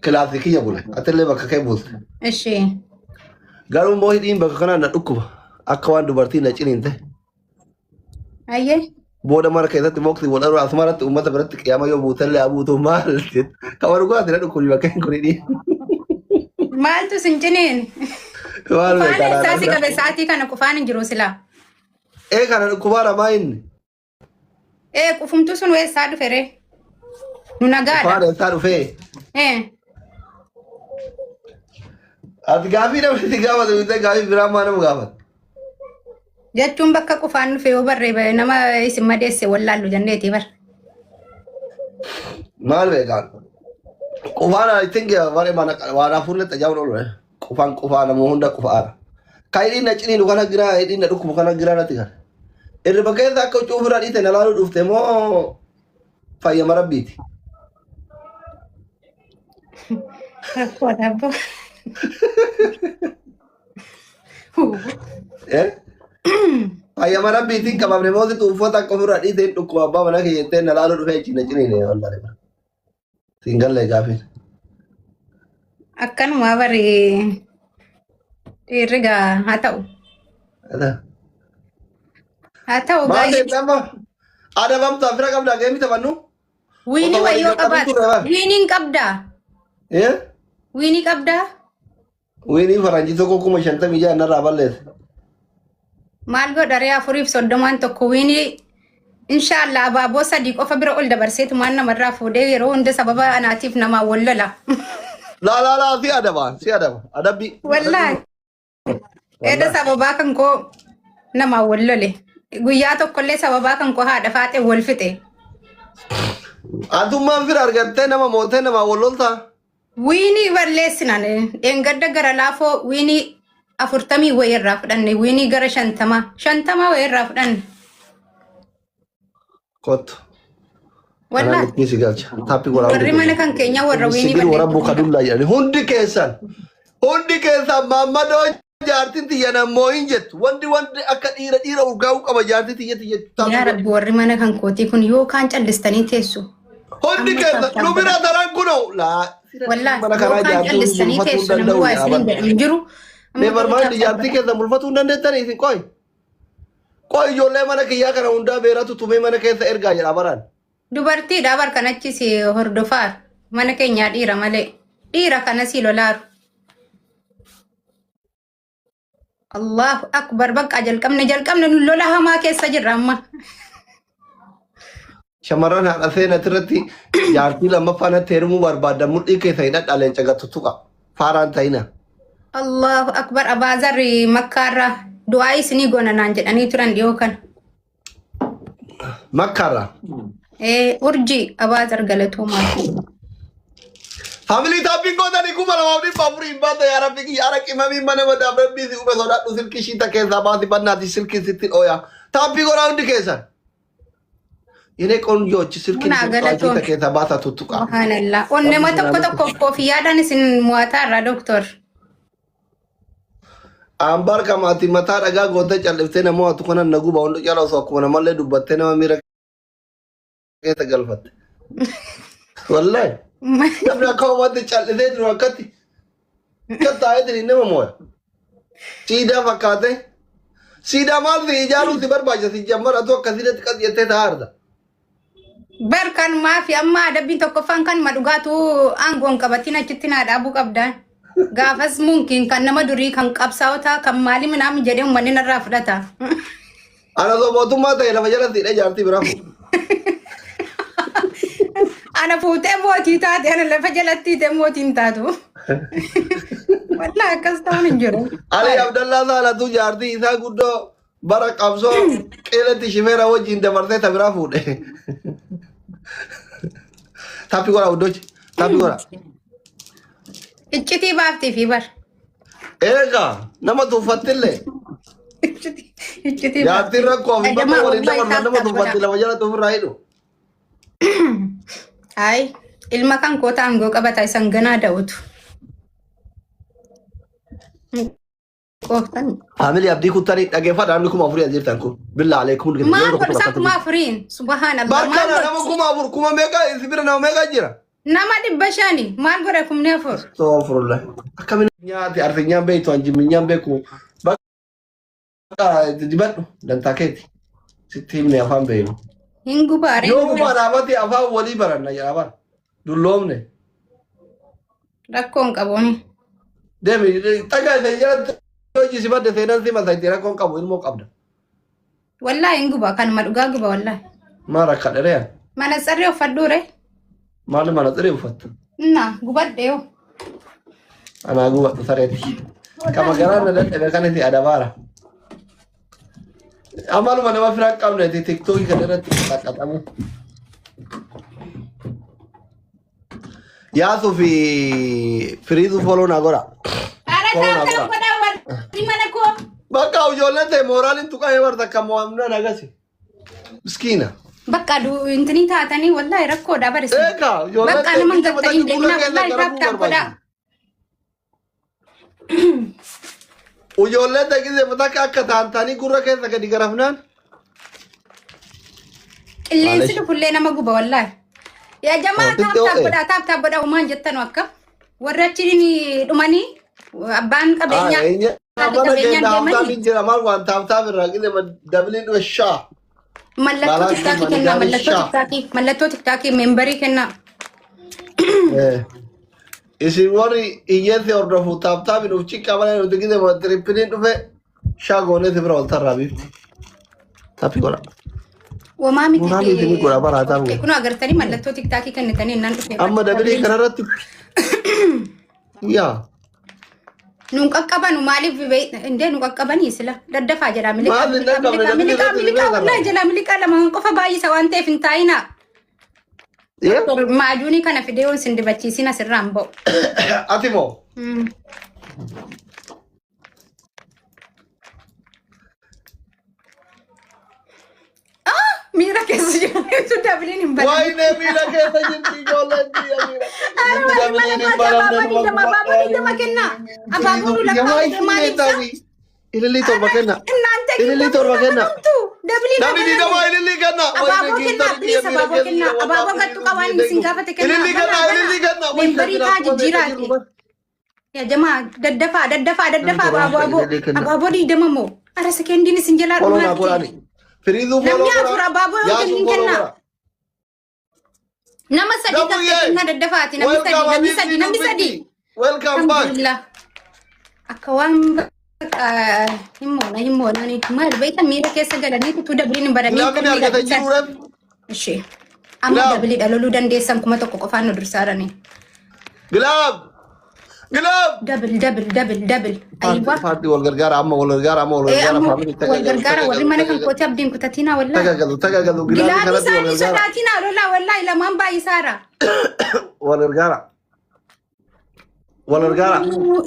Kilaasii kiyya bule. Atillee bakka kee bulte. Ishi. Garuu immoo hidhiin bakka kanaan na dhukkuba. Akka waan dubartii na ciniinte. Ayyee. Booda mana keessatti mokti wal dhabuu asuma irratti uummata biratti qiyaama yoo buutellee haa buutu maal jettu. Kama dhugaati na dhukkubi bakka hin kun hidhiin. Maaltu sin ciniin? Maal Qufaan beekaa eessaa si laata? qabe sa'aatii kana qufaan hin jiru silaa. Ee kana dhukkubaa ramaa inni. Ee qufumtuu sun eessaa dhufe ree? Nu nagaadha. Qufaan eessaa dhufee? Ee. Ati gaafii namni si gaafatu bitee gaafii biraa maa nama gaafata? Jechuun bakka qufaan dhufe yoo barree nama isin madeesse wallaallu jenneeti bar. Maal beekaan? Qufaan I think warri mana waan hafuurri tajaajila oolu. Qufaan qufaa nama hunda qufaadha. Kan hidhiin na ciniinu kana giraa hidhiin na dhukkubu kana giraa natti kana. Irriba keessa akka huccuu ofirraa dhiite na laaluu dhufte moo fayyama rabbiiti. Rakkoodha abboo. Eh? Fayyama rabbiitiin qabamne moo situ uffata akka ofirraa dhiite hin dhukkuba abbaa mana kee jettee na laaluu dhufee achi na ciniine wallaahi. Siin galle gaafiin. Akkanumaa bari dhiirri gaa haa ta'u. Haa ta'u Maal gaayee. ta'e amma adabamtaa fira qabdaa geemii taphannu? Wiinii Otoo wayyoo waliin jalqabin qabaat. turre bara. Wiiniin qabdaa. Eh? Wiinii qabdaa. Wiinii faranjii tokko 56,000 narraa balleesse. Maal godha ree 34 tokko wiinii inshaallah abaaboo sadii qofa bira ol dabarseetu maan namarraa fuudhee yeroo hunda sababa anaatiif namaa wal lola. Laa laa laa si adaba si adaba adabbi. Wallaahi eda Wallaahi. sababaa kan koo namaa wal lole. Guyyaa tokkollee sababaa kan koo haadha faaxee wal fixe. Atummaan fira argattee nama mootee namaa wal loltaa? Wiinii balleessinan dheengadda gara laafoo wiinii 40 wayii irraa fudhanne wiinii gara 50 50 wayii irraa fudhanne. Kottu. Kanaan Wallaahi likkii si galcha. Taappii godhaa hundi warri mana keessan. kan keenyaa warra wiinii Sibiil balleessu warabbu hunda. kadullaa jedhani. Hundi keessan. Hundi keessan maammadoo jaartiin tiyya nammoo hin jettu. Wanti wanti akka dhiira dhiira urgaa'uu qaba jaartii tiyya tiyya Yaa taappii godha. Rabbi warri mana kan kootii kun yookaan callistanii teessu. Hundi Amma keessan taaptaap nu bira godha. taran kunoo. Laa Wallaahi mana kanaa yookaan jaartii callistanii bulfatuu hin teessu namni danda'u waa yaa isiniin bara. jedhu hin jiru. Amma Mee garuu barbaadni taaptaap jaartii godha. keessan bulfatuu hin dandeettanii isin qoy. Qoy ijoollee mana kiyyaa kana hundaa beeratu tumee mana keessa ergaa jedha baraan. Dubartiidha bar kan achi si hordofaaru. Mana keenyaa dhiira malee. Dhiira kana si lolaaru. Allahu akbar bakka jalqabne jalqabne nu lola hamaa keessa jirra amma. Shamarran haadha seenati irratti jaartii lammaffaa natti heerumuu barbaaddan mudhii keessa hidhadhaa leenca gattu tuqa. Faaraan ta'ina. Allahu akbar abaazarri makkaarra du'aa isinii goona naan jedhanii turan dhiyoo kana. Makkaarraa. Ee urjii abaazar galatoomaa. Family taappiin gootanii 2400 hin baata yaa rabbi kiyya ara qimamiin mana madaaf rabbii si uume sodaadhu silkii ishii ta keessaa baasi bannaati silkii sitti dhooya. Taappii godhaa hundi keessan. Yene qonjoochi silkiin Munaa isin xaajii galatoon. ta keessaa baasaa tuttuqa. Subhaanallah. Onnema Rabbi tokko sinaa tokkoof koofiyyaadhaan isin mo'ataa irraa doktor. Ambar kamaati mataa dhagaa gootee calliftee nama waatu kanan na guba hundi cala osoo akkuma namallee dubbattee nama miira keessa galfatte. Wallahi namni akka uummatti callisee jiru akkatti akka taa'ee nama mooya. Siidaa fakkaate. Siidaa maal si ijaaruu si barbaachisa si jammar atu akkasitti qas jettee taa'aarta. Bar kanumaa fi amma adabbiin tokkoffaan kanuma dhugaatu aangoon qabatiin achitti naa dhaabuu qabda. Gaafas munkiin kan nama durii kan qabsaa'otaa kan maalii minaamin jedhee uummanni narraa fudhata. Ana osoo mootummaa ta'e lafa jala siidhee jaartii biraa fuudha. Ana fuutee mootii taate ana lafa jalatti hiitee mootii hin taatu. Wallaa akkas ta'uun hin jiru. Ali Abdallaa Saalatu jaartii isaa guddoo bara qabsoo qeelatti shifeera wajjin dabarsee ta biraa fuudhe. Tappi godha uddochi. Tappi godha. Iccitii baaftii fi bar. Eegaa nama tuffattillee Iccitii jaartiin baaftii. rakkoo fi bakka Ajamaa waliin wallahi dabarsan nama taaf tuffatti godha. lafa jalatti ofirraa hidhu. Ayi ilma kan koota aangoo qabata isan ganaa da'utu. Qooftan. Faamilii abdii kuttanii dhaggeeffadha namni 4000 as jirtan kun. Billaa aleekum hundi keessan Maal yeroo tokko godhu isaa tokko 4000n subhaanallah maal Barkana nama godhu. 4000 kuma meeqa si bira nama meeqa jira? Nama 500 maal godha 4,000? Astaghfirullah. Akkamiin nyaate arfinyaan beektu an jimminyaan beeku. Bakka dibadhu dantaa keeti. Sitti himne afaan beeknu. Hin gubaare. Yoo gubaa dhaabate afaan walii baranna jedha bara. Dulloomne. Rakkoon qabuun. Deemi xagaa isa jalatti hojii si badde seenaan si masayti rakkoon qabu ilmoo qabda. Wallaahi hin guba kanuma dhugaa guba wallaahi. Maal akka dheeree Mana tsarri uffadhuu re. maal mana xiree uffatta? Na gubadhe yoo. Anaa gubadhu sareeti. Kama garaa na dadhabe kanatti adabaara. Amaluma nama firaa qabne tiktookii kana irratti qaxaqaxamu. Yaasuu fi firiizuu foloo naa godha. Ara Foloo naa taa'u godha. godhaa warri mana koo. Bakka ijoolleen ta'e mooraaliin tuqaa yoo barta akka mo'amnaan agasi. Miskiina. Bakka intinii taatanii wallaahi rakkoodha barisa. Eegaa ijoolleen Bakka ta'e nama hin biyya mataa gattanii gurra deemnaa keessa wallaahi taap garafuu taap godhaa. barbaachisa. Ijoolleen ta'e gisee mataa akka taantanii gurra keessa gadi garafnaan. Qilleensi Maalish? dhufullee nama guba wallaahi. Yaa jamaa Oh, taap xiqqoo taap ta'e. godhaa taap taap godhaa uumaan jettanu akka warri achi dhumanii abbaan qabeenyaa Eenye haati mana qabeenyaan keenya deemanii haftaamin jira maal waan taaftaaf irraa gisee dabiliin dhufe shaa. mallattoo Balaa tiktaakii kun kennaa manigaari mallattoo shaa. tiktaakii mallattoo tiktaakii membarii kennaa. Isin warri hiyyeessi hordofu taaftaafin uf ciqqaa malee nuti gisee tirippiniin dhufe shaa goonee si bira ol tarraa biifti. Taphi godha. Wamaa miti. Muraan isinii godha bara haa ta'u. Kun agartanii mallattoo tiktaakii kennitanii innaan dhufe. Amma dabilii kanarratti yaa Nuun qaqqabanu maaliif indee nu qaqqabanii sila daddafaa jedhaa miliqaa Maal hin miliqaa dhaqqabne miliqaa dabilii miliqaa irratti miliqaa ni wallahi jalaa miliqaa lama qofa baay'isa waan ta'eef hin taa'inaa. Maajuunii kana fidee yoon sin dibachiisin asirraa hin ba'u. Ati moo Miira keessa jiru dabiliin hin banamne. Waayinee miila keessa jirti ijoolleen biyya miila. Arra warri mana kootii abaaboo 20 abaaboo 20 kenna. Abaaboo nu lakkaa'u maal ibsa? Ilillii 7 kenna. Innaante Ilillii 7 kenna. Dabiliin Namni 20 ilillii kenna. Abaaboo kenna please abaaboo kenna. Abaaboo gattu qabaan isin gaafate kenna. Ilillii kenna ilillii kenna. Membarii taa jijjiiraati. Yaa jamaa daddafaa daddafaa daddafaa abaaboo aboo abaaboo 20 moo? Ara sekendiin isin jalaa Foloo naa dhumaa godhaani. Firiizuu foloo Namni godhaa. afur abaaboo yoo Yaasuu kennin foloo kenna. godhaa. Nama sadii Namni taphee yee. kennaa daddafaati. Namni sadii Welcome namni Habibti sadii namni Dubbiti. sadii. Welcome back. Alhamdulillah. Akka waan bakka hin moona hin moonani. Maal beekta miira keessa galanii utuu dabiliin hin banamiin Namni argata jiru ref. Ishee. Amma Gilaab. dabiliidha loluu dandeessan 1000 qofaan nu dursaarani. Gilaab. Gilaab. Dabil dabil dabil dabil. Ayiwa. Paartii wal gargaara amma wal gargaara amma wal Ee gargaara amma faamilii wal gargaara warri mana kan kooti abdiin kutatinaa wallaahi. Tagagalu tagagalu gilaabii Gilaabii kanatti wal isaanii gargaara sodaatinaa lolaa wallaahi lamaan baay'isaara. wal gargaara wal gargaara.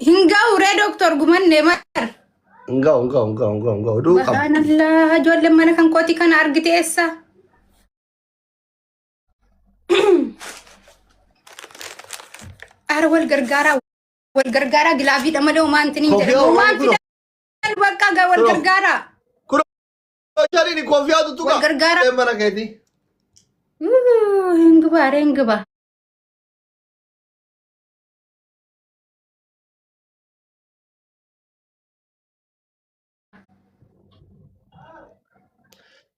Hin ga'u ree dooktor gumanne mar. Hin ga'u hin ga'u hin ga'u hin ga'u hin ga'u duu qabu. Subhaanallah ijoolleen mana kan kooti kana argite eessa? Ara wal gargaaraa wal gargaaraa gilaabiidha malee homaa hin Kofiyaa jedhamu. Homaa Oromoo kunoo. fidan bakka gaa wal Kunoo. gargaaraa. Kunoo jaliin kofiyaa tuttuqa. Wal gargaaraa. Ee mana keetii. Hin gubaa ree hin gubaa.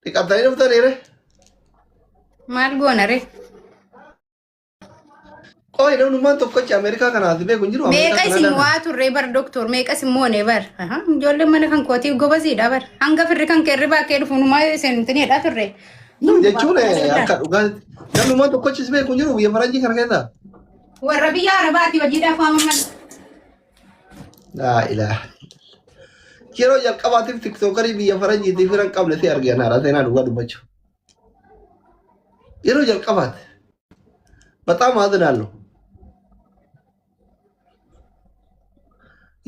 Dhiqattanii dhuftanii ree. Maal goona ree? Qoy namnummaan tokkochi Ameerikaa kanaati beeku hin jiru. Meeqa isin waa turree bar doktor meeqa isin moone bar. Aha, Ijoolleen mana kan kootii gobaziidha bar. Hanga firri kan kee irribaa kee dhufu numaa isin intiniidha turre. Jechuun akka dhugaatti namnummaan tokkochis beeku hin jiru biyya faranjii kana keessa. Warra biyya Arabaati hojiidhaaf waamaman. Laa ilaaha. Yeroo jalqabaatiif tiktookarii biyya faranjiitiif fira hin qabne si argee naara seenaa dhugaa dubbachuu. Yeroo jalqabaati. በጣም አዝናለሁ።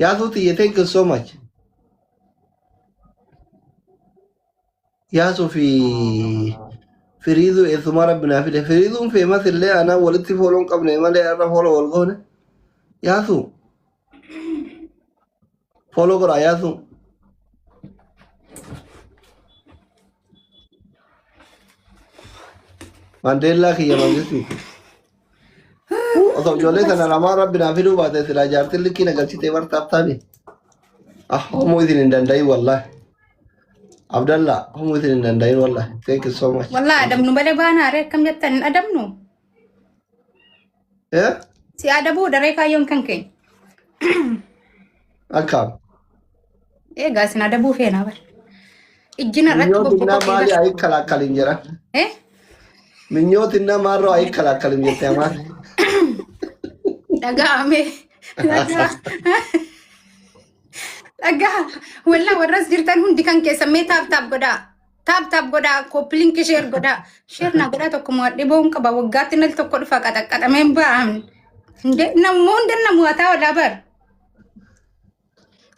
ያሱትዬ ቴንክ ሶ ማች yaasuu fi firiizuu eessumaa rabbi naa fide firiizuun feemas illee anaa walitti fooloo hin qabne malee har'a fooloo wal goone yaasuu fooloo godhaa yaasuu Maandeellaa kiyya mangisti. Osoo ijoollee sana lamaan rabbi naa fiduu baate silaa jaartiin likkii na galchitee bartaaf taani. Ah, homuu isin hin danda'in wallahi. Abdallah, homuu isin hin danda'in wallahi. Thank you so much. Wallaa adabnu malee baanaa ree akkam jettan hin adabnu. Eh? Si adabuu daree kaayyoon kan keenya. Akkam. Eegaa isin adabuu feenaa bara. Ijjina irratti Minyootinnaa bobbokokee maali bara. ayikkalaakkalin jedha. Eh? Minyootinnaa maarroo ayikkalaakkalin jette amaan. Dhaga'ame. Dhagaa. Dhagaa. Wallaa warras jirtan hundi kan keessan mee taap taap godhaa. Taap taap godhaa. Koppiliinki sheer godhaa. Sheer naa godhaa tokko mo'adhee ba'uun qaba. Waggaatti nal tokko dhufa qaxaqqaxameen ba'an. Nammoo hunda namoota walaa bar.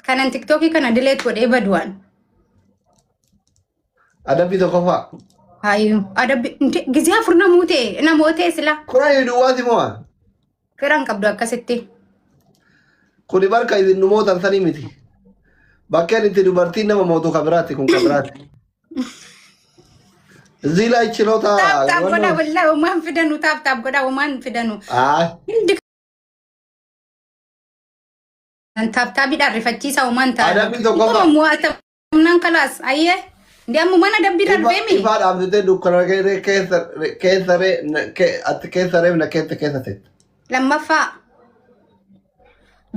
Kanan tiktookii kana dileet godhee badu'an. Adabbii tokkoffaa. Hayyuu adabbi gizee afur namuu ta'e namoota sila Kudhanii duwwaati moo? firaan qabdu akkasitti. Kuni barka isin dhumootan sanii miti. Bakkeen itti dubartiin nama mootu ka biraati kun ka biraati. እዚህ ላይ ችሎታ Taap taap godhaa wallaahi homaan fidanu taap taap godhaa homaan fidanu. አይ Hundi kan taap taapiidhaan rifachiisa homaan ta'a. Adabbii tokkoffaa. Akkuma mo'atamnaan kalaas ayyee. Ndi amma mana adabbii darbeemi. Ifaa dhaabsitee dukkana keessa keessa ati keessa reefna keessa keessa teetta. Lammaffaa.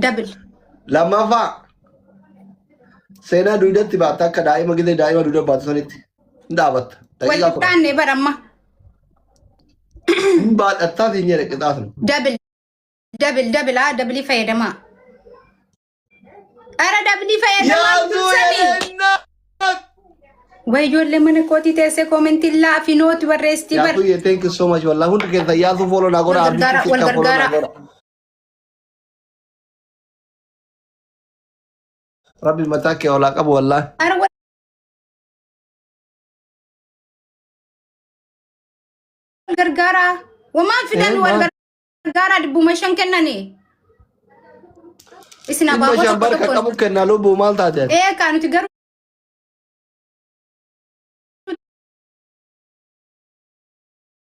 Dabil. Lammaffaa seenaa duudatti baatta akka daa'ima gizee daa'ima duuda baatu sanitti hin dhaabatta. Wal Daqiiqaa 10. qixxaanne bara amma. Hin baadhattaa siin jedhe qixaasni. Dabil. Dabil dabil haa dabilii fayyadamaa. Ara dabilii fayyadamaa Yaasuu dursanii. yeennaa! Way ijoollee mana kootii teessee koomentii laafi nooti barreessitii bar. Yaasuu thank you so much wallahi hundi keessa yaasuu follow naa godha Wal gargaara, abdii wal xiqqaa follow naa gargaara. godha. Rabbi mataa kee olaa qabu wallahi. Ara wal gargaara. Wamaan fidan wal gargaara 500 kennanii. Isin Dhibba abaaboo shan tokko barka tokkoon. qabu kennaa lubbuu maal taate? Ee kaa nuti garuu